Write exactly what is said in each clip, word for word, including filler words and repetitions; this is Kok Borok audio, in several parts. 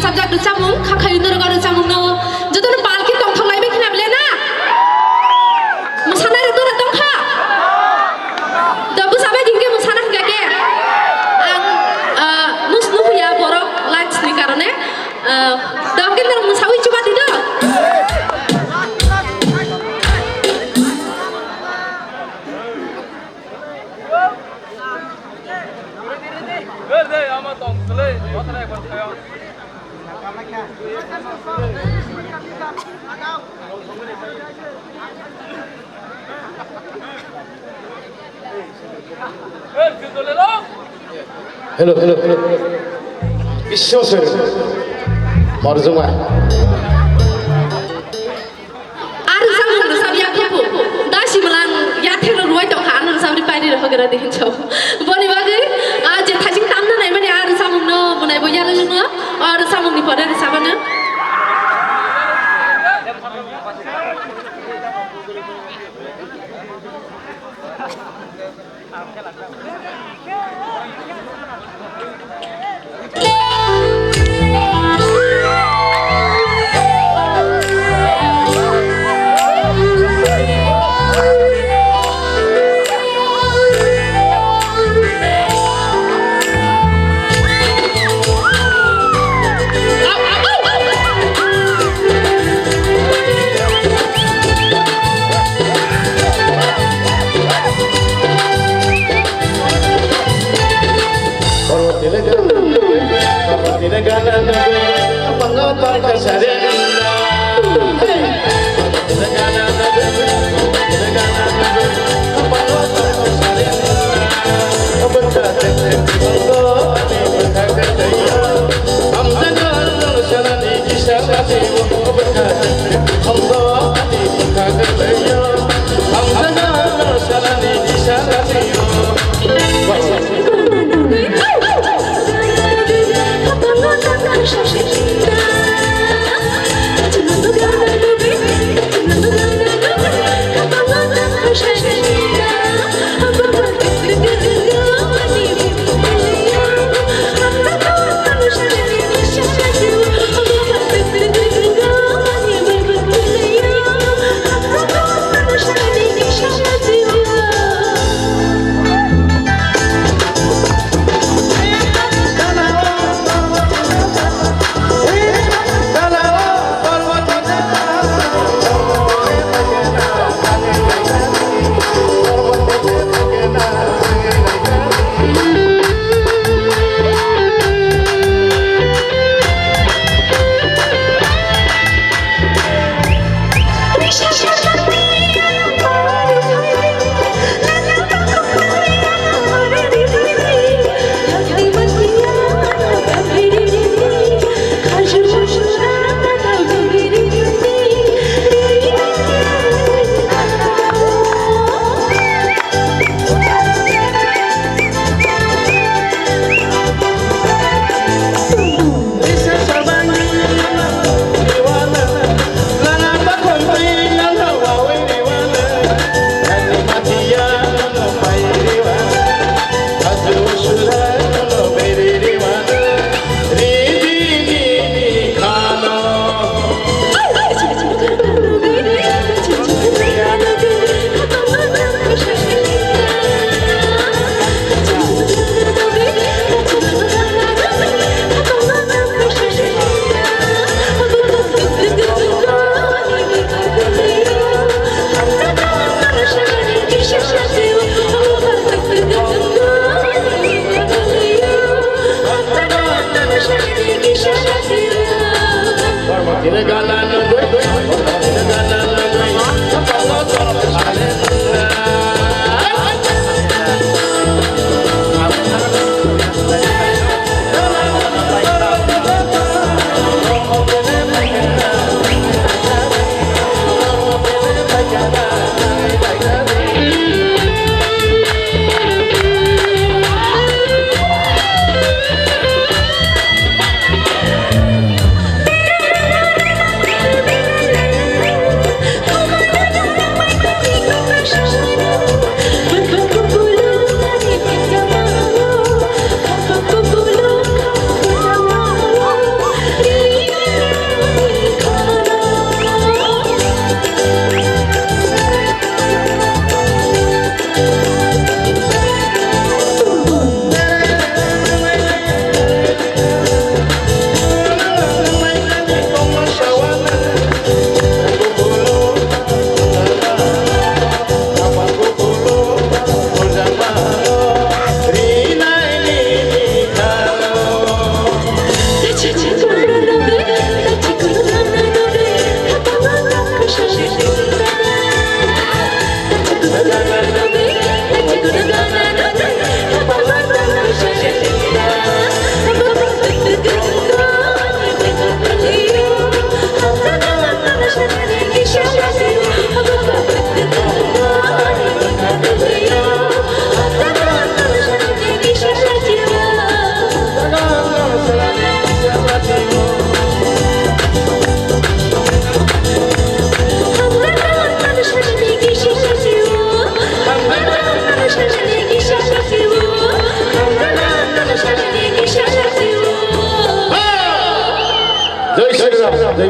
Sabjak rwchapmung, kha khayo norok o rwchapmung no jotono balki tongthok laibai khna bile na? Mwsanai rok dora tongkha? Da bwsa bai hinkhe mwsana hinkha khe? Ang, ah, nus nuhuya borok likes ni karone. Ah, da khe norok mwsawi chuba di do. Hello, hello, hello. Biswa sir. Morjongma. Ar samung rwchap ya khupu. Da simlang ya thelo ruwai tongkha, ano rwchap ri pairi rw hogera di hinchau. Boni bagwi, ah, je thajing tamna naimani ar samung no bunai bo yalwlwng no, ar samung ni pore rwchapano.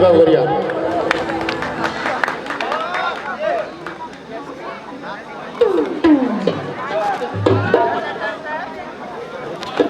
Goria.